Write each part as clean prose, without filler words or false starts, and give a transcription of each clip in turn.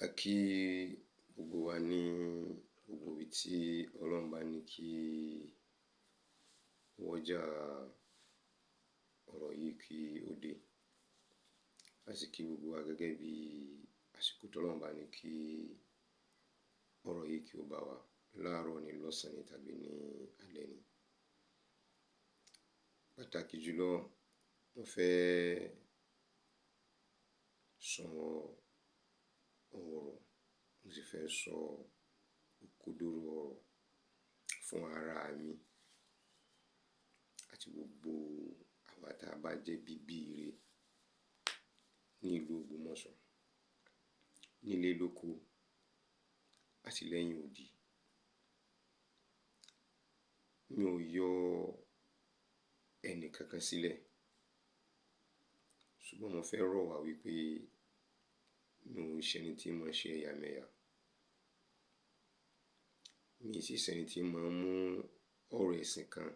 A kí gbogbo wa ní gbogbo ibi tí Ọlọ́run bá ní kí wọ́jà ọ̀rọ̀ yìí kí ó dé. A sì kí gbogbo wa gẹ́gẹ́ bí àsìkò tí Ọlọ́run bá ní kí ọ̀rọ̀ yìí kí ó bá wa láàárọ̀ ni, lọ́sàn-án ni tàbí ní alẹ́ ni. Pàtàkì jùlọ, mo fẹ́ sọ ọ̀rọ̀, mo sì fẹ́ sọ òkodoro ọ̀rọ̀ fún ara mi àti gbogbo àwa tí a bá jẹ́ bíbí ire ní ìlú Ògbómọ̀ṣọ́, nílé lóko àti lẹ́yìn odi. Mi ò yọ ẹni kankan sílẹ̀, ṣùgbọ́n mo fẹ́ rọ̀ wá wípé mi ò ṣe ẹni tí mọ̀ ṣe ẹ̀yàmẹ̀yà. Mi sì ṣe ẹni tí mọ̀ ń mú ọ̀rọ̀ ẹ̀sìn kan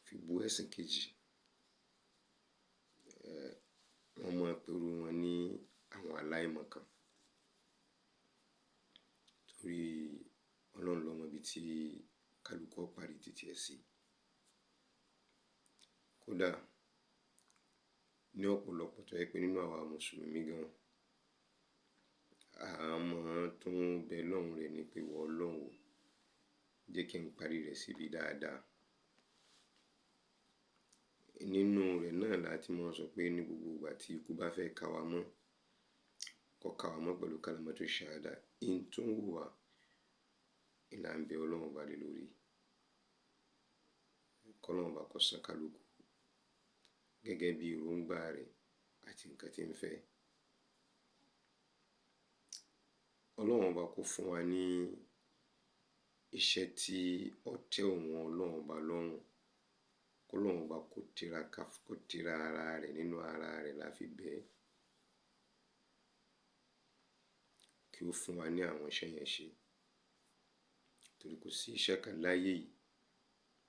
fi bú ẹ̀sìn kejì. Wọ́n mọ̀ pé irú wọn ní àwọn aláìmọ̀ kan. Torí Ọlọ́run ló mọ ibi tí kálukú ó parí títí ẹ sí. Kódà ní ọ̀pọ̀lọpọ̀ tó jẹ́ pé nínú àwa Mùsùlùmí gan, a mọ̀ tó ń bẹ lọ́hùn rẹ̀ ní pé ìwọ Ọlọ́run ò, jẹ́ kí n parí rẹ̀ síbi dáadáa. Nínú rẹ̀ náà la tí mọ̀ sọ pé ní gbogbo ìgbà tí ikú bá fẹ́ ka wa mọ́, kó ka wa mọ́ pẹ̀lú kalimatu shahada. In tó ń wù wá, ìlà ń bẹ Ọlọ́run bá lé lórí. Kọ́lọ́run bá kó san kálukú gẹ́gẹ́ bí èròǹgbà rẹ̀ àti nǹkan tí ń fẹ́. Ọlọ́run bá kó fún wa ní iṣẹ́ tí ó tẹ́ òun Ọlọ́run bá lọ́rùn. Kọ́lọ́run bá kó tira ká, kó tira ara rẹ̀ nínú ara rẹ̀ la fi bẹ́. Kí ó fún wa ní àwọn iṣẹ́ yẹn ṣe. Torí kò sí iṣẹ́ kan láyé yìí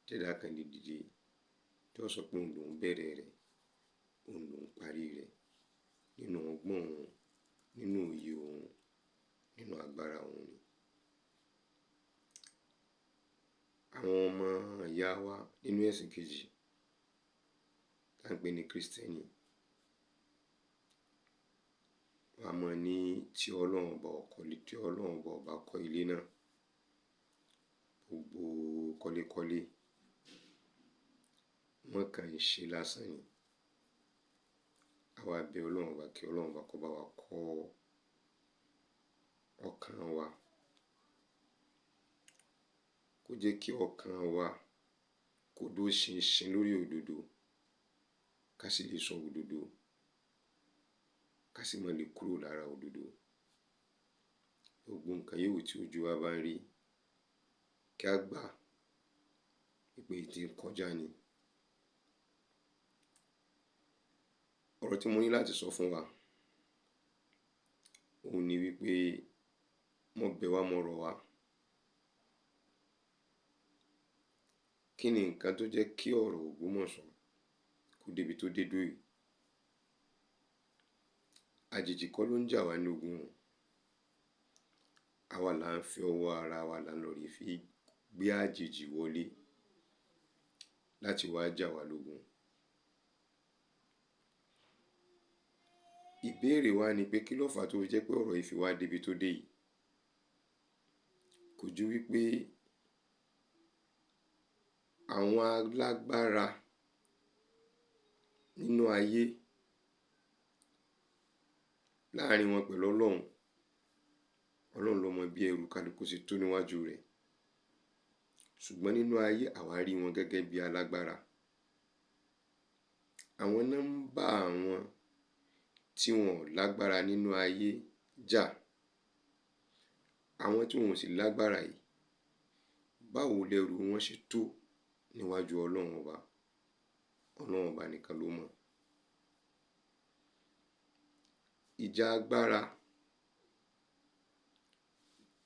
tí ẹ̀dá kan lè dìde tí ó sọ pé òun lòún bẹ̀rẹ̀ rẹ̀, òun lòún parí rẹ̀ nínú ọgbọ́n òun, nínú òye òun, nínú agbára òun ni. Àwọn ọmọ ìyá wa nínú ẹ̀sìn kejì tí à ń pè ní Kristẹni, wọ́n á mọ̀ ní tí Ọlọ́run bá kọ́lé, tí Ọlọ́run bá ọba kọ́ ilé náà, gbogbo kọ́lékọ́lé wọ́n kàn ń ṣe lásán ni. Àwa bẹ Ọlọ́run bá kí Ọlọ́run bá kó bá wa kọ́ ọkàn wa. Kó jẹ́ kí ọkàn wa kó dúró ṣinṣin lórí òdodo, ká sì lè sọ òdodo, ká sì má lè kúrò lára òdodo. Gbogbo nǹkan yòówù tí ojú wa bá ń rí, kí a gbà wípé èyí tí ń kọjá ni. Ọ̀rọ̀ tí mo ní láti sọ fún wa, òun ni wípé mo bẹ̀ wá, mo rọ̀ wá. Kí ni nǹkan tó jẹ́ kí ọ̀rọ̀ Ògbómọ̀ṣọ́ kó dé ibi tó dé dúró yìí? Àjèjì kọ́ ló ń jà wá ní ogun o. Àwa là ń fi ọwọ́ ara wa là ń lọ rí fi gbé àjèjì wọlé láti wá jà wá lógun. Ìbéèrè wa ni pé kí ló fà á tó fi jẹ́ pé ọ̀rọ̀ yìí fi wá dé ibi tó dé yìí? Kò ju wípé àwọn alágbára nínú ayé láàrin wọn pẹ̀lú Ọlọ́run, Ọlọ́run ló mọ bí ẹrù kálukú ṣe tó níwájú rẹ̀. Ṣùgbọ́n nínú ayé àwa rí wọn gẹ́gẹ́ bí alágbára. Àwọn náà ń bá àwọn tí wọn ò lágbára nínú ayé jà. Àwọn tí wọn ò sì lágbára yìí, báwo lẹrù wọn ṣe tó níwájú Ọlọ́run ọba? Ọlọ́run ọba nìkan ló mọ̀. Ìjà agbára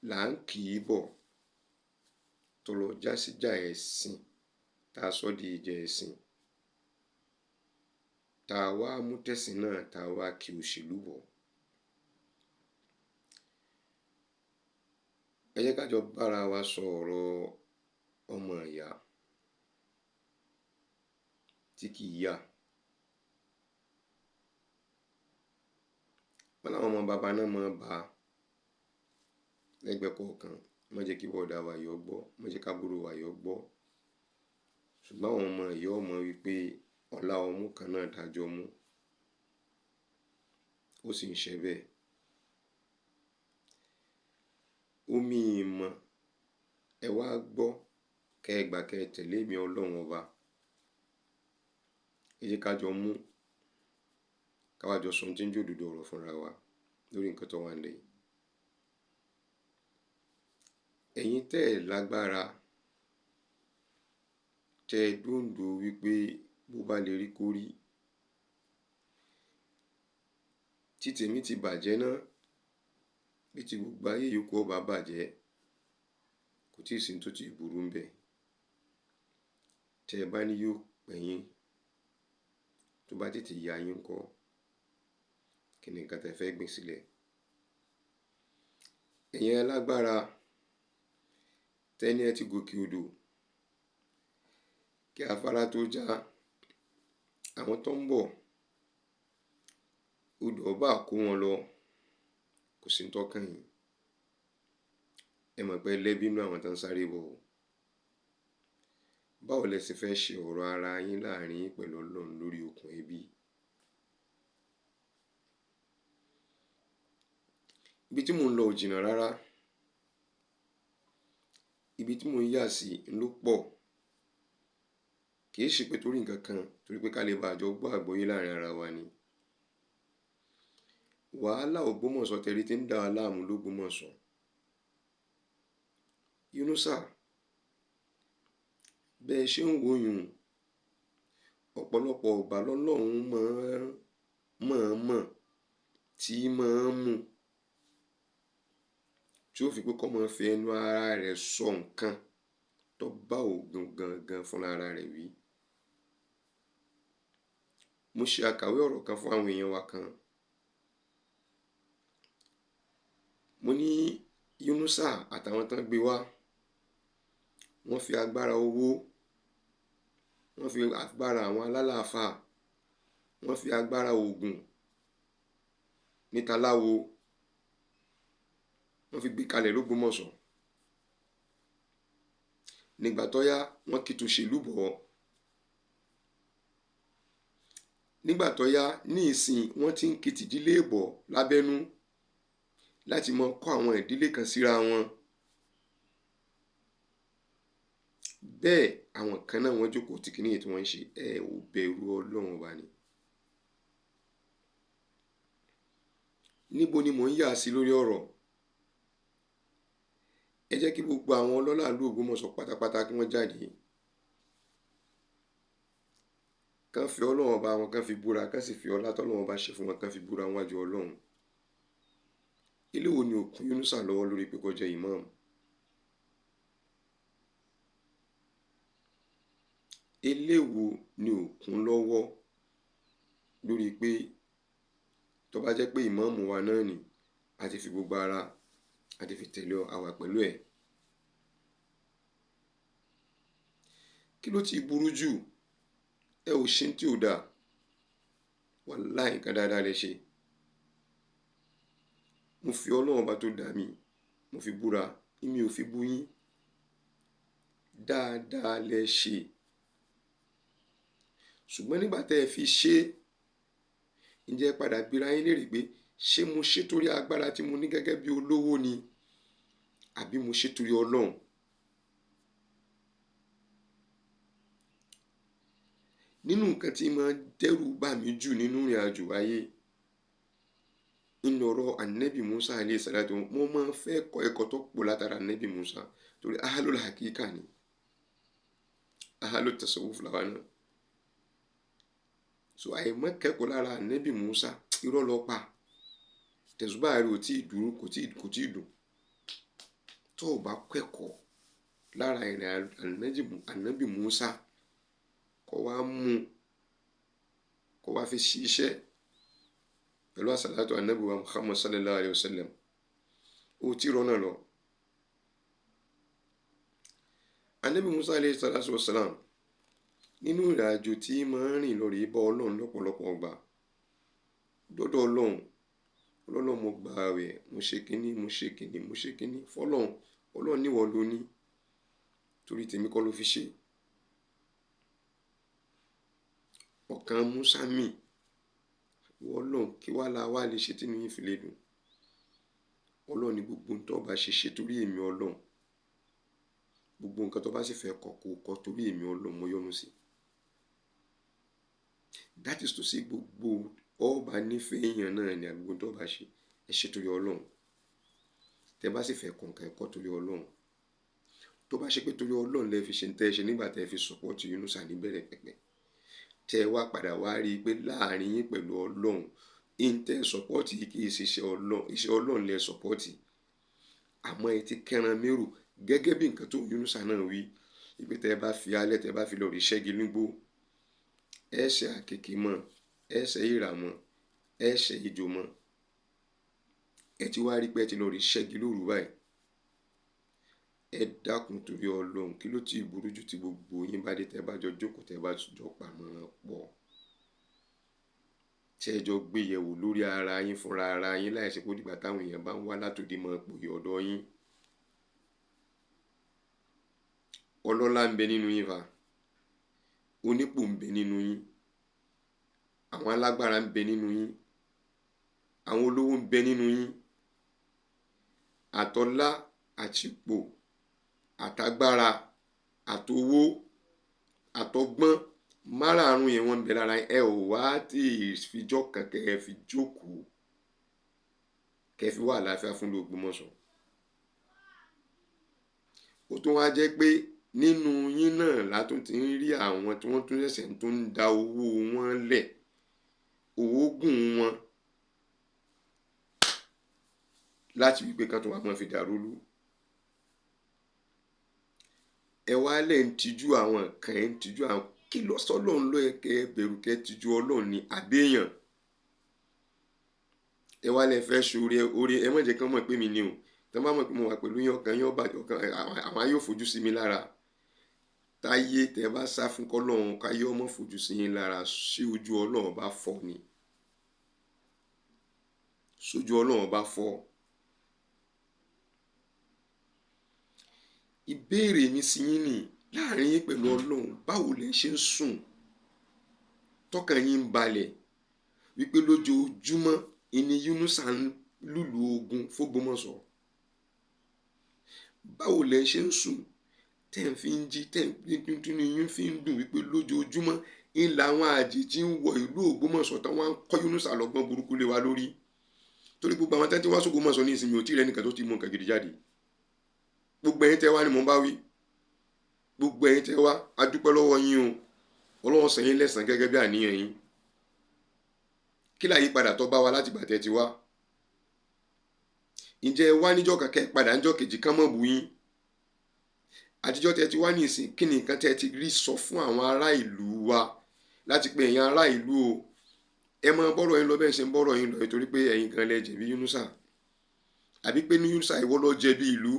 là ń kì í bọ̀ tó lọ já sí ìjà ẹ̀sìn, tá a sọ di ìjà ẹ̀sìn, tá a wá mú tẹ̀sìn náà, tá a wá kí òṣèlú bọ̀. Ẹ jẹ́ ká jọ bára wa sọ ọ̀rọ̀ ọmọ ìyá tí kì í yà. Wọ́n láwọn ọmọ bàbá náà máa bá lẹ́gbẹ̀ẹ́ kọ̀ọ̀kan, má jẹ́ kí bọ̀dá wa yọ gbọ́, má jẹ́ kábúrò wa yọ gbọ́. Ṣùgbọ́n àwọn ọmọ ìyá ọmọ wípé ọlá ọmú kan náà dájọ́ mú, ó sì ń ṣe bẹ́ẹ̀. Omi ìmọ̀ ẹ wá gbọ́, kẹ́ ẹ gbà kẹ́ ẹ tẹ̀lé mi Ọlọ́run ọba. Ẹ jẹ́ ká jọ mú, ká wá jọ sọ ohun tí ń jẹ́ òdodo ọ̀rọ̀ fúnra wa lórí nǹkan tó wà nílẹ̀ yìí. Ẹ̀yin tẹ́ ẹ̀ lágbára, tẹ́ ẹ dóǹdó wípé bó bá lè rí kó rí, tí tèmi ti bàjẹ́ náà, bí ti gbogbo ayé yòókù ọba bàjẹ́, kò tíì sí tó ti burú ń bẹ̀. Tẹ́ ẹ bá ní yóò pẹ́ yín, tó bá tètè ya yín kọ́, kí ni nǹkan tẹ́ fẹ́ gbìn sílẹ̀? Ẹ̀yin alágbára, tẹ́ ní ẹ ti gòkè odò, kí afárá tó já, àwọn tó ń bọ̀, odò ọba kó wọn lọ, kò sí tó kàn yín. Ẹ mọ̀ pé lẹ́bí inú àwọn tó ń sáré bọ̀ o. Báwo lẹ ṣe fẹ́ ṣe ọ̀rọ̀ ara yín láàrin yín pẹ̀lú Ọlọ́run lórí okùn ẹbí? Ibi tí mò ń lọ ò jìnnà rárá. Ibi tí mò ń yà sí ló pọ̀. Kì í ṣe pé torí nǹkan kan, torí pé ká lè bá àjọ gbọ́ àgbọ́yé láàrin ara wa ni. Wàhálà Ògbómọ̀ṣọ́ tẹ̀rí tí ń dá wa láàmú l'Ógbómọ̀ṣọ́. Yunusa, bẹ́ẹ̀ ṣe ń wo yùn, ọ̀pọ̀lọpọ̀ ọba lọ́lọ́run mọ̀ọ́mọ̀ tí máa ń mú, tí ó fi pé kó máa fi ẹnu ara rẹ̀ sọ nǹkan tó bá òògùn gangan fúnra ara rẹ̀ wí. Mo ṣe àkàwé ọ̀rọ̀ kan fún àwọn èèyàn wa kan. Mo ní Yunusa àtàwọn tán gbé wá, wọ́n fi agbára owó, wọ́n fi agbára àwọn alálàáfà, wọ́n fi agbára òògùn níta láwo, wọ́n fi gbé kalẹ̀ l'Ógbómọ̀ṣọ́. Nígbà tó yá, wọ́n kì í tòṣèlú bọ̀ ọ́. Nígbà tó yá, ní ìsìn wọ́n ti ń kí tìdílé bọ̀ lábẹ́nú láti mọ kọ́ àwọn ìdílé kan síra wọn. Bẹ́ẹ̀ àwọn kan náà wọ́n jókòó tí kìnìyàn tí wọ́n ń ṣe, ẹ ò bẹ̀rù Ọlọ́run ọba ni. Níbo ni mò ń yà sí lórí ọ̀rọ̀? Ẹ jẹ́ kí gbogbo àwọn ọlọ́lá ìlú Ògbómọ̀ṣọ́ pátápátá kí wọ́n jáde. Kán fi Ọlọ́run ọba wọn, kán fi búra, kán sì fi ọlá tọ́lọ́run ọba ṣe fún wọn, kán fi búra wájú Ọlọ́run. Ilé wo ni òkun Yunusa lọ́wọ́ lórí pé kó jẹ́ ìmáàmù? Ilé wo ni òkun lọ́wọ́ lórí pé tó bá jẹ́ pé ìmáàmù wa náà ni, a ti fi gbogbo ara, a ti fi tẹ̀lé àwa pẹ̀lú ẹ̀. Kí ló ti burú jù? Ẹ ò ṣe tí ò dáa. Wàláhì nǹkan dáadáa lẹ ṣe. Mo fi Ọlọ́run ọba tó dá mi, mo fi búra, èmi ò fi bú yín. Dáadáa lẹ ṣe. Ṣùgbọ́n nígbà tẹ́ ẹ fi ṣe, ǹjẹ́ ẹ padà bira yín léèrè pé ṣé mo ṣe torí agbára tí mo ní gẹ́gẹ́ bí olówó ni àbí mo ṣe torí Ọlọ́run? Nínú nǹkan tí máa ń dẹ́rù bà mí jù nínú ìrìn àjò ayé, nínú ọ̀rọ̀ Ànábì Musa alayhi salatu, mo máa ń fẹ́ kọ́ ẹ̀kọ́ tó pọ̀ látara Ànábì Musa torí ahlul hakika ni, ahlut tasawuf làwa náà. So àìmọ̀ kẹ́kọ̀ọ́ lára Ànábì Musa, irọ́ lọ pa. Tẹ̀sùbá rẹ̀ ò tí ì dúró, kò tí ì dùn. Tó o bá kẹ́kọ̀ọ́ lára ìrìn Ànábì Musa, kó wá mú, kó wá fi ṣiṣẹ́ pẹ̀lú àsàlátù Ànábì wa Muhammad sallallahu alayhi wa sallam, ó ti rọ́nà lọ. Ànábì Musa alayhi salatu wassalam nínú ìrìnàjò tí máa ń rìn lọ rèé bá Ọlọ́run lọ́pọ̀lọpọ̀ ọgbà dọ́dọ̀ Ọlọ́run. Ọlọ́run mo gba àwẹ̀, mo ṣe kínní, mo ṣe kínní, mo ṣe kínní fọlọ́run. Ọlọ́run níwọ̀ ló ní, torí tèmi kọ́ ló fi ṣe. Ọkàn Musa mì, ìwọ Ọlọ́run kí wá la wá lè ṣe tí inú yín fi lè dùn. Ọlọ́run ní gbogbo ohun tó bá ṣe ṣe torí èmi Ọlọ́run. Gbogbo nǹkan tó bá sì fẹ́ kọ̀ kó kọ̀ torí èmi Ọlọ́run mo yọ́nú sí. That is to say gbogbo ọba nífẹ̀ẹ́ èèyàn náà ni àbí gbogbo tó bá ṣe ẹ ṣe torí Ọlọ́run. Tẹ bá sì fẹ́ kọ̀ nǹkan ẹ kọ̀ torí Ọlọ́run. Tó bá ṣe pé torí Ọlọ́run lẹ fi ṣe ń tẹ́ ẹ ṣe nígbà tẹ́ ẹ fi support Yunusa níbẹ̀rẹ̀ pẹ̀pẹ̀. Tẹ́ ẹ wá padà wá rí i pé láàrin yín pẹ̀lú Ọlọ́run, ń tẹ́ ẹ support yìí kì í ṣe iṣẹ́ Ọlọ́run, iṣẹ́ Ọlọ́run lẹ support. Àmọ́ ẹ ti kẹ́ran mérò gẹ́gẹ́ bí nǹkan tó Yunusa náà wí. Wípé tẹ́ ẹ bá fi alẹ́ tẹ́ ẹ bá fi lọ rí ṣẹ́gi nígbó, ẹ ṣe àkekèé mọ́, ẹ ṣe ìrà mọ́, ẹ ṣe ejò mọ́. Ẹ ti wá rí pé ẹ ti lọ rí ṣẹ́gi lóru báyìí. Ẹ dákun torí Ọlọ́run, kí ló ti burú jù tí gbogbo yín bá dé tẹ́ ẹ bá jọ jókòó tẹ́ ẹ bá jọ pàmọ̀ràn pọ̀. Tí ẹ jọ gbé yẹ̀wò lórí ara yín fúnra ara yín láìṣe pé ó dìgbà táwọn èèyàn bá ń wá látòdì mọ́ pòyì ọ̀dọ̀ yín. Ọlọ́lá ń bẹ nínú yín fa, onípò ń bẹ nínú yín, àwọn alágbára ń bẹ nínú yín, àwọn olówó ń bẹ nínú yín. Àtọlá àtipò àtagbára àtowó àtọgbọ́n márààrún yẹn wọ́n ń bẹ lára yín. Ẹ ò wá tí ì fijọ́ kan kẹ́ ẹ fi jókòó kẹ́ ẹ fi wá àlàáfíà fún ìlú Ògbómọ̀ṣọ́. Ó tún wá jẹ́ pé nínú yín náà la tún ti ń rí àwọn tí wọ́n tún ṣẹ̀ṣẹ̀ tún ń da owó wọn lẹ̀, òógùn wọn láti wípé kán tó wá máa fi dàrú lú. Ẹ wá lẹ̀ ń tijú àwọn kan, ẹ̀ ń tijú àwọn kí lọ sọ́lọ́run ló yẹ kẹ́ ẹ bẹ̀rù kẹ́ ẹ tijú Ọlọ́run ni àbí èèyàn. Ẹ wá lẹ̀ fẹ́ ṣoore oore, ẹ má jẹ́ kán mọ̀ pé mi ni o. Tẹ́ bá mọ̀ pé mo wà pẹ̀lú yín, ọkàn yín ó bàjẹ́, ọkàn àwọn ayé ò fojú sí mi lára. Táyé tẹ́ bá sá fún kọ́lọ́run káyé ọmọ fojú sí yín lára, ṣé ojú Ọlọ́run bá fọ́ ni? Ṣojú Ọlọ́run bá fọ́. Ìbéèrè mi sí yín ni láàrin yín pẹ̀lú Ọlọ́run, báwo lẹ ṣe ń sùn tọkàn yín ń balẹ̀ wípé lójoojúmọ́ ìní Yunusa ń lùlù ogun f'Ógbómọ̀ṣọ́? Báwo lẹ ṣe ń sùn tẹ́ ń fi ń jí tẹ́ ń tún yín fi ń dùn wípé lójoojúmọ́ ń làwọn àjèjì ń wọ ìlú Ògbómọ̀ṣọ́ tán wọ́n á ń kọ́ Yunusa lọ́gbọ́n burúkú lé wa lórí? Torí gbogbo àwọn tẹ́ tí wá s'Ógbómọ̀ṣọ́ ní ìsinmi ò tí ì rẹ́ nìkan tó ti mú nǹkan gidi jáde. Gbogbo ẹ̀yin tẹ́ wá ni mò ń bá wí. Gbogbo ẹ̀yin tẹ́ wá, a dúpẹ́ lọ́wọ́ yín o. Ọlọ́run san yín lẹ́san gẹ́gẹ́ bí àníyàn yín. Kí làyípadà tó bá wa láti ìgbà tẹ́ ti wá? Ǹjẹ́ ẹ wá níjọ́ kan kẹ́ ẹ padà níjọ́ kejì kán mọ̀ bú yín? Àtijọ́ tẹ́ ti wá ní ìsìn, kí ni nǹkan tẹ́ ti rí sọ fún àwọn ará ìlú wa láti pé ẹ̀yin ará ìlú o, ẹ máa bọ́rọ̀ yín lọ bẹ́ẹ̀ ṣe ń bọ́rọ̀ yín lọ nítorí pé ẹ̀yin gan lẹ jẹ̀bi Yunusa. Àbí pé ní Yunusa ìwọ ló jẹ̀bi ìlú,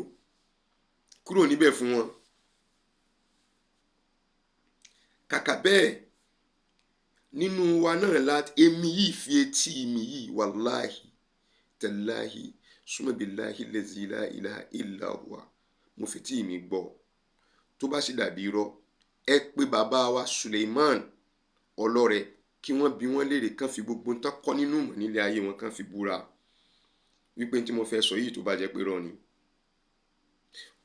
kúrò níbẹ̀ fún wọn. Kàkà bẹ́ẹ̀ nínú wa náà la èmi yìí fi etí mi yìí wàláhì tàláhì súnmọ́ bíláhì lẹ́zí la ilaha illa huwa mo fi etí mi gbọ́. Tó bá sì dàbí irọ́, ẹ pé bàbá wa Suleiman Ọlọ́rẹ kí wọ́n bi wọ́n léèrè kán fi gbogbo ń tán kọ́ nínú ìmọ̀ nílé ayé wọn kán fi búra wípé tí mo fẹ́ sọ yìí tó bá jẹ́ pé irọ́ ni.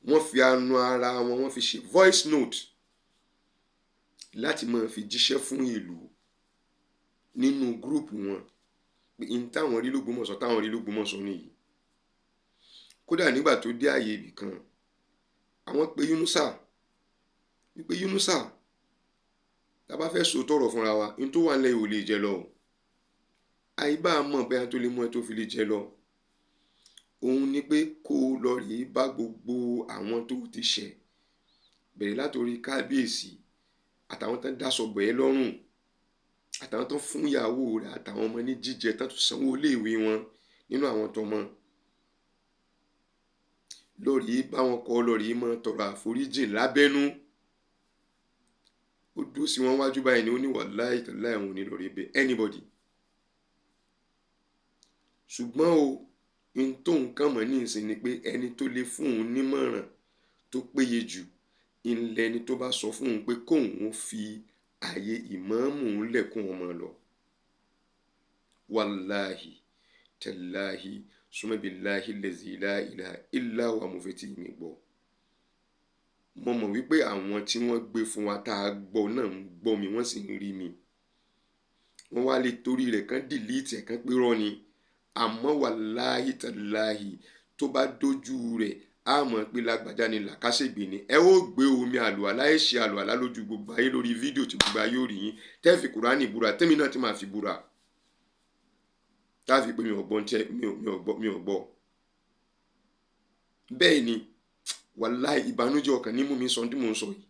Wọ́n fi anu ara wọn, wọ́n fi ṣe voice note láti máa fi jíṣẹ́ fún ìlú nínú gúrùpù wọn pé n táwọn rí l'Ógbómọ̀ṣọ́ táwọn rí l'Ógbómọ̀ṣọ́ nìyí. Kódà nígbà tó dé ààyè ibì kan, àwọn pe Yunusa wípé Yunusa, tá a bá fẹ́ sòótọ́ ọ̀rọ̀ fúnra wa, n tó wà nílẹ̀ yìí ò lè jẹ lọ o. Àìbá mọ̀ bóyá tó lè mú ẹ tó fi lè jẹ lọ. Òun ni pé kó o lọ rèé bá gbogbo àwọn tó ti ṣẹ̀, bẹ̀rẹ̀ látorí kábíyèsí àtàwọn tán dáṣọ bò ẹ́ lọ́rùn, àtàwọn tán fún ìyàwó rẹ̀ àtàwọn ọmọ ní jíjẹ tán tún sanwó iléèwé wọn nínú àwọn tọmọ. Lórí báwọn kọ́ lórí mọ́ tọrọ àforíjìn lábẹ́nú. Ó dúró sí wọn wájú báyìí ni ó ní wàláhì tàláhì òun ní lórí bẹ anybody. Ṣùgbọ́n o n tó nǹkan mọ̀ ní ìsìn ni pé ẹni tó lè fún òun nímọ̀ràn tó péye jù ńlẹ̀ ni tó bá sọ fún òun pé kóun fi ààyè ìmáàmù ńlẹ̀ kó wọn máa lọ. Wàláhì tàláhì summa billahi allazi la ilaha illa huwa mo fetí mi gbọ́. Mo mọ̀ wípé àwọn tí wọ́n gbé fún wa tá a gbọ́ náà ń gbọ́ mi, wọ́n sì ń rí mi. Wọ́n wá lè torí rẹ̀ kán dìlítì ẹ̀ kán pé rọ́ ni. Àmọ́ wàláhì tàláhì tó bá dójú rẹ̀ á mọ̀ pé lágbájá ni làkàṣègbè ni. Ẹ ó gbé omi àlùalá, ẹ ṣe àlùalá lójú gbogbo ayé lórí fídíò tí gbogbo ayé ò rí yín. Tẹ́ fi Kùránì búra, tẹ́mi náà ti máa fi búra. Tá a fi pé mi ò gbọ́ ní tẹ́ mi ò gbọ́. Bẹ́ẹ̀ ni wàláhì ìbànújẹ́ ọkàn ní mú mi sọ tí mò ń sọ yìí.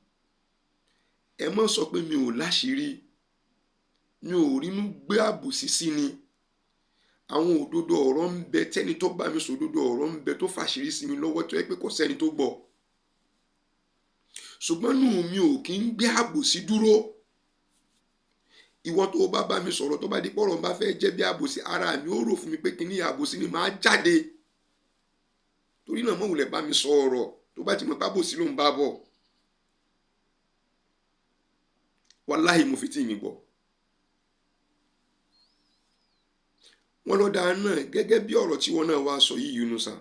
Ẹ má sọ pé mi ò láṣìírí, mi ò rínú gbé àbòsí sí ni. Àwọn òdodo ọ̀rọ̀ ń bẹ tẹ́ni tó bá mi sọ òdodo ọ̀rọ̀ ń bẹ tó fàṣírí sí mi lọ́wọ́ tó yẹ pé kò sẹ́ni tó gbọ́. Ṣùgbọ́n nù mi ò kí ń gbé àbòsí dúró. Ìwọ tó bá bá mi sọ̀rọ̀ tó bá di pọ̀rọ̀ bá fẹ́ jẹ́ bí àbòsí, ara mi ó rò fún mi pé kíní àbòsí ni màá jáde. Torí náà mọ̀ wùlẹ̀ bá mi sọ ọ̀rọ̀ tó bá ti mọ̀ pé àbòsí ló ń bá bọ̀. Wàláhì mo fi tí mi gbọ́. Wọ́n lọ́dà náà gẹ́gẹ́ bí ọ̀rọ̀ tí wọ́n náà wá sọ yìí Yunusa.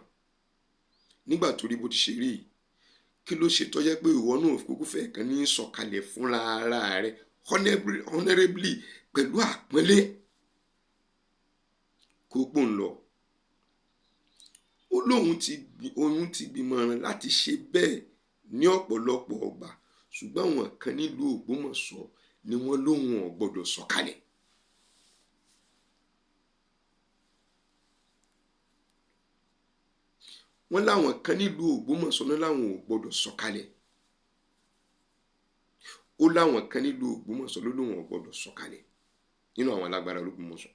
Nígbà tó rí bó ti ṣe rí, kí ló ṣe tó jẹ́ pé ìwọ náà kúkú fẹ́ kan ní sọ̀kalẹ̀ fúnra ara rẹ̀ honorably pẹ̀lú àpọ́nlé kó pò ń lọ. Ó lóun ti gbìmọ̀ràn láti ṣe bẹ́ẹ̀ ní ọ̀pọ̀lọpọ̀ ọgbà, ṣùgbọ́n àwọn kan nílùú Ògbómọ̀ṣọ́ ni wọ́n lóun ò gbọ́dọ̀ sọ̀kalẹ̀. Wọ́n láwọn kan nílùú Ògbómọ̀ṣọ́ náà láwọn ò gbọ́dọ̀ sọ̀kalẹ̀. Ó láwọn kan nílùú Ògbómọ̀ṣọ́ ló lóun ò gbọ́dọ̀ sọ̀kalẹ̀ nínú àwọn alágbára Ògbómọ̀ṣọ́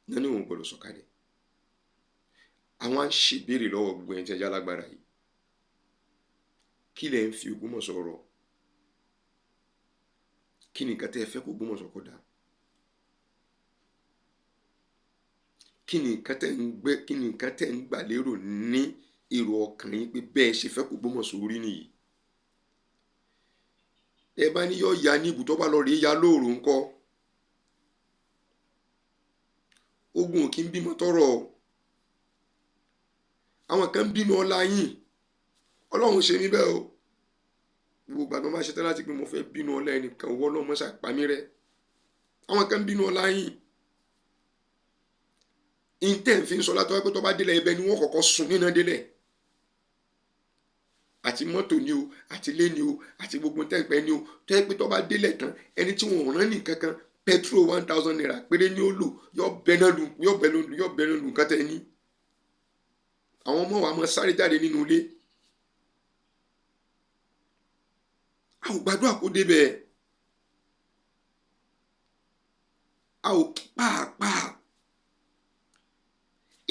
náà ní òun ò gbọ́dọ̀ sọ̀kalẹ̀. Àwọn á ń ṣèbéèrè lọ́wọ́ gbogbo ẹni tí ẹ jẹ́ alágbára yìí. Kí lẹ̀ ń fi Ògbómọ̀ṣọ́ rọ̀? Kí ni nǹkan tẹ́ ẹ fẹ́ kó Ògbómọ̀ṣọ́ kó dáa? Kí ni nǹkan tẹ́ ń gbé, kí ni nǹkan tẹ́ ń gbà lérò ní èrò ọkàn yín pé bẹ́ẹ̀ ṣe fẹ́ kó Ògbómọ̀ṣọ́ rí nìyí? Ẹ bá ní yọ ya ní ibùdó bá lọ rèé ya lóòrò ńkọ́. Ogun ò kí ń bímọ tọrọ. Àwọn kan ń bínú ọlá yín. Ọlọ́run ṣe mí bẹ́ẹ̀ o. Gbogbo ìgbà tó bá ṣetán láti pé mo fẹ́ bínú ọlá ẹnìkan, owó ọlọ́mọ ṣàpamí rẹ. Àwọn kan ń bínú ọlá yín. Intẹ́ ń fi sọ látọ́ pé tó bá délẹ̀ ibẹ̀ ni wọ́n kọ́kọ́ sun níná délẹ̀. Àti mọ́tò ni o, àti ilé ni o, àti gbogbo tẹ́ǹpẹ́ ni o. Tó yẹ pé tó bá délẹ̀ tán, ẹni tí wọ́n rán ní kankan petrol 1000 naira péré ni ó lò, yọ bẹ́ẹ̀ náà lù, yọ bẹ́ẹ̀ lù, yọ bẹ́ẹ̀ lù nǹkan tẹ́ ní. Àwọn ọmọ wa máa sáré jáde nínú ilé. A ò gbàdúrà kó débẹ̀. A ò pàápàá.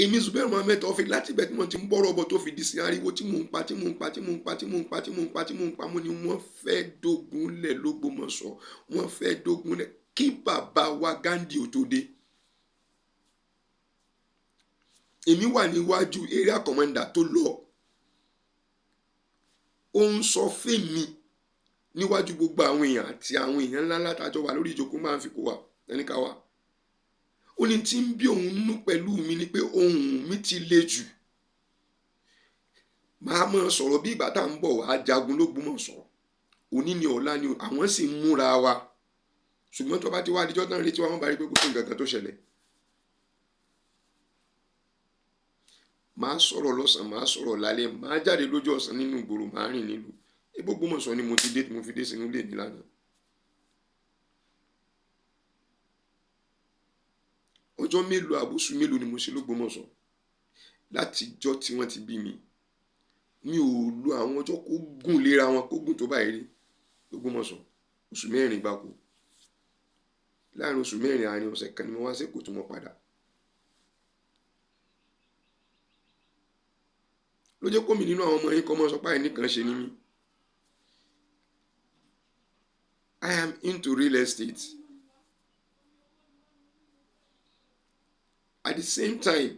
Èmi Zubair Muhammed Taofeek láti ibẹ̀ tí mo ti ń bọ̀rọ̀ bọ̀ tó fi di sí ariwo tí mò ń pa tí mò ń pa tí mò ń pa tí mò ń pa tí mò ń pa tí mò ń pa mo ní wọ́n fẹ́ dógun lẹ̀ l'Ógbómọ̀ṣọ́, wọ́n fẹ́ dógun lẹ̀ kí bàbá wa Gandhi ò tó dé. Èmi wà níwájú area commander tó lọ. Ó ń sọ fẹ́mi níwájú gbogbo àwọn èèyàn àti àwọn èèyàn ńlá ńlá tájọ wà lórí ìjókòó máa ń fi kó wa ẹni ká wa. Ó ní tí ń bí òun nú pẹ̀lú mi ni pé ohùn mi ti le jù. Màá máa sọ̀rọ̀ bí ìgbà tá à ń bọ̀ wá jagun l'Ógbómọ̀ṣọ́. Òní ni ọ̀la ni àwọn sì ń múra wa. Ṣùgbọ́n tó bá ti wá adijọ́ tán retí wa wọ́n bá rí pé kò sí nǹkan kan tó ṣẹlẹ̀. Màá sọ̀rọ̀ lọ́sàn-án, màá sọ̀rọ̀ lálẹ́, màá jáde lójú ọ̀sán nínú ìgboro, màá rìn nílùú. Ebó Ògbómọ̀ṣọ́ ni mo ti dé tí mo fi dé sínú ilé mi lánàá. Ọjọ́ mélòó àbúsù mélòó ni mo ṣe l'Ógbómọ̀ṣọ́ láti ìjọ́ tí wọ́n ti bí mi. Mi ò lo àwọn ọjọ́ kó gùn léra wọn kó gùn tó báyìí rí l'Ógbómọ̀ṣọ́. Oṣù mẹ́rin gbáko. Láàárín oṣù mẹ́rin àárín ọ̀sẹ̀ kan ni mo wá sí Èkó tí mo padà. Ló jẹ́ kó mi nínú àwọn ọmọ yín kọ́ mọ́ sọ pé àìní kan ṣe ní mí. I am into real estate. At the same time,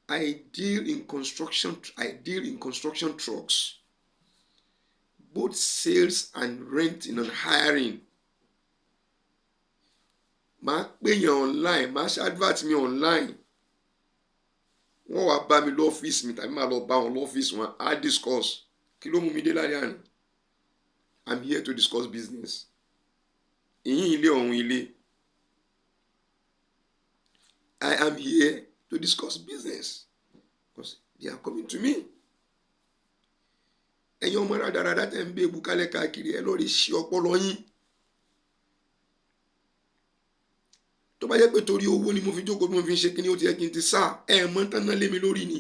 I deal in construction. I deal in construction trucks, both sales and renting and hiring. Màá pèèyàn online, màá ṣe advert mi online. Wọ́n wá bá mi lọ́fíìsì mi tàbí màá lọ bá wọn lọ́fíìsì wọn, á discuss. Kí ló mú mi dé lálẹ́ àná? I'm here to discuss business. Ìyín ilé ọ̀hún ilé. I am here to discuss business because they are coming to me. Ẹ̀yin ọmọ rádaràdá tẹ̀ ń bẹ ebu kálẹ̀ káàkiri, ẹ lọ́ọ́ rí ṣí ọpọlọ yín. Tó bá jẹ́ pé torí owó ni mo fi jókòó, mo fi ń ṣe kíní, ó ti yẹ kí n ti sá ẹ̀ mọ́ tán náà lé mi lórí ni.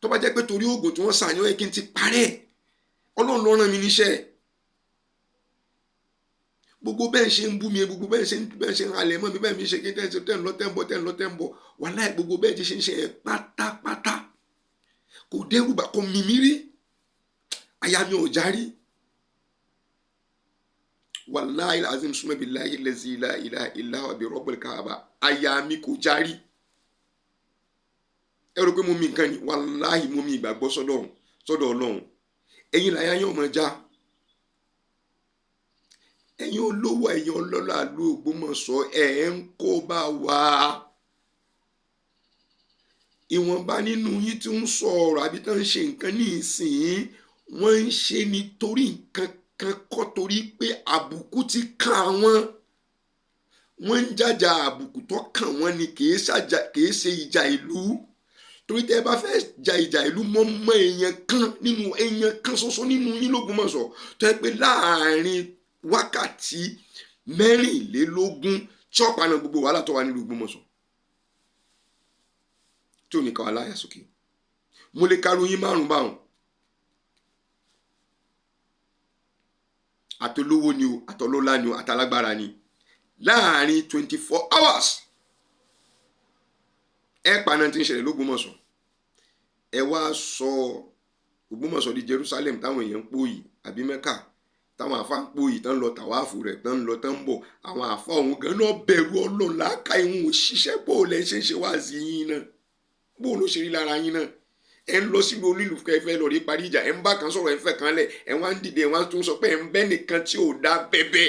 Tó bá jẹ́ pé torí oògùn tí wọ́n sà ní ó yẹ kí n ti parẹ́. Ọlọ́run ló rán mi níṣẹ́. Gbogbo bẹ́ẹ̀ ṣe ń bú mi, gbogbo bẹ́ẹ̀ ṣe ń halẹ̀ mọ́ mi, bẹ́ẹ̀ mi ṣe kí n tẹ́ ń lọ tẹ́ ń bọ̀ tẹ́ ń lọ tẹ́ ń bọ̀, wàláì gbogbo bẹ́ẹ̀ ti ṣe ń ṣe ẹ̀ pátápátá kò dẹ́rùbà, kò mímí rí, àyà mi ò já rí. Wàláì azim summa billahi lazi la ilaha illa huwa bi rabbil kaaba, àyà mi kò já rí. Ẹ rò pé mo mi nǹkan ni, wàláì mo mi ìgbàgbọ́ sọ́dọ̀ Ọlọ́run. Ẹ̀yin làyà yín ọmọ já. Ẹ̀yin olówó, ẹ̀yin ọlọ́lá ìlú Ògbómọ̀ṣọ́, ẹ̀ ń kó bá wa. Ìwọ̀nba nínú yín tí ń sọ ọ̀rọ̀ àbí tó ń ṣe nǹkan ní ìsìn, wọ́n ń ṣe nítorí nǹkan kan kọ́, torí pé àbùkù ti kàn àwọn. Wọ́n ń jàjà àbùkù tó kàn wọ́n ni, kì í ṣe ìjà ìlú. Torí tẹ́ ẹ bá fẹ́ ja ìjà ìlú, mọ́ mọ́ èèyàn kan nínú èèyàn kan ṣoṣo nínú yín l'Ógbómọ̀ṣọ́ tó yẹ pé láàárín wákàtí 24 tí ó paná gbogbo wàhálà tó wà nílùú Ògbómọ̀ṣọ́ tí ò ní ká wà láyà sókè. Mo lè karu yín 5 báwọn. Àtolówó ni o, àtọlọ́lá ni o, àtàlágbára ni. Láàárín 24 hours ẹ paná tí ń ṣẹlẹ̀ l'Ógbómọ̀ṣọ́. Ẹ wá sọ Ògbómọ̀ṣọ́ di Jerusalem táwọn èèyàn ń pòyì, àbí Mẹ́kà táwọn àfa ń pòyì, tán lọ tàwáàfù rẹ̀, tán lọ tán ń bọ̀. Àwọn àfa òun gan náà bẹ̀rù Ọlọ́run láàka ìhun òṣìṣẹ́. Bó lẹ ṣe ń ṣe wá sí yín náà, bó ló ṣe rí lára yín náà. Ẹ ń lọ sílùú onílù kẹfẹ lọ rí parí ìjà, ẹ ń bá kan sọ̀rọ̀, ẹ ń fẹ́ kan lẹ̀, ẹ wá ń dìde, ẹ wá tún sọ pé ẹ ń bẹ́ nìkan tí ò dá bẹ́bẹ́.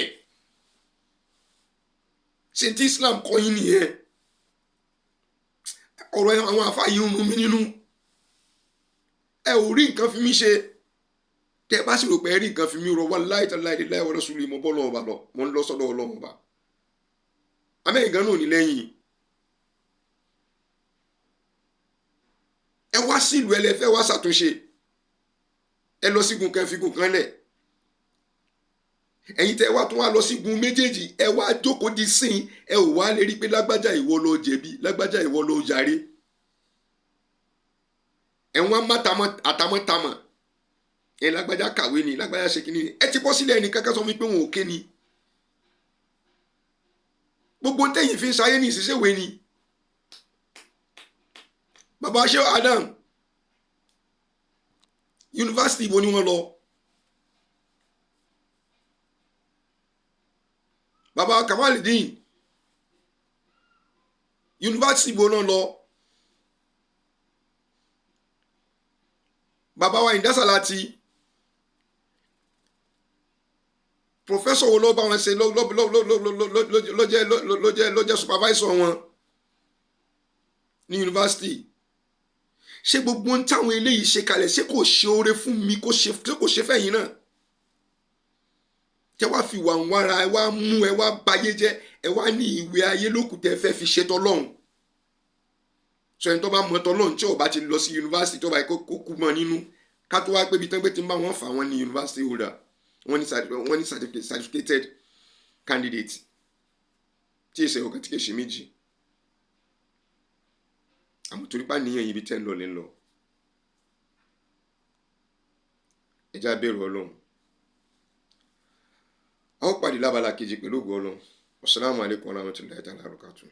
Ṣé tí Islam kọ́ yín nìyẹn? Ọ̀rọ̀ àwọn àfa yìí ń rún mi nínú. Ẹ ò rí nǹkan fi mí ṣe. Tẹ bá sì rò pé ẹ rí nǹkan fi mí rọ, wallahi tallahi lillahi wa rasuli, mo bọ́ lọ́wọ́ bá lọ, mo ń lọ sọ́dọ̀ Ọlọ́run bá. Amẹ́yìn gan náà ní lẹ́yìn. Ẹ wá sílùú ẹlẹ́fẹ́ wá ṣàtúnṣe. Ẹ lọ sígun kan figun kan lẹ̀. Ẹ̀yin tẹ wá tún wá lọ sígun méjèèjì, ẹ wá jókòó di sìn, ẹ ò wá lè rí pé lágbájá ìwọ ló jẹ̀bi, lágbájá ìwọ ló jàre. Ẹ wọ́n má àtàmọ́tàmọ́. Ẹ lágbájá kàwé ni, lágbájá ṣe kínní ni. Ẹ ti bọ́ sílẹ̀ ẹnì kankan sọ fún mi pé wọn ò ké ni. Gbogbo tẹ̀yìn fi ń ṣayé ní ìṣiṣẹ́wé ni. Bàbá Shehu Adam, yunifásitì ibo ni wọ́n lọ? Bàbá Kamaludin, yunifásitì ibo náà lọ? Bàbá wa Ìdásàlátì, professor wo ló bá wọn ṣe ló jẹ́ supervisor wọn ní yunifásitì? Ṣé gbogbo ohun táwọn eléyìí ṣe kalẹ̀, ṣé kò ṣe oore fún mi, kò ṣe fẹ́yìn náà? Tẹ wá fi wà ń wára, ẹ wá mú, ẹ wá bayé jẹ́, ẹ wá ní ìwé ayé lókùn tẹ fẹ́ fi ṣe tọlọ́hun. Sọ ẹni tó bá mọ tọlọ́hun tí ò bá ti lọ sí yunifásitì, tó bá yẹ kó kú mọ́ nínú, ká tó wá pé ibi tán gbé ti ń bá wọn fà wọ́n ní yunifásitì holder, wọ́n ní certificated candidate tí èsè ọ̀kan tí kì í ṣe méjì. Àmọ́ torí pa níyàn ibi tẹ́ ń lọ lẹ́ ń lọ. Ẹ já bẹ̀rù Ọlọ́run. A ó pàdé lábala kejì pẹ̀lú ògo Ọlọ́run. Wassalamu alaikum warahmatullahi ta'ala wabarakatuh.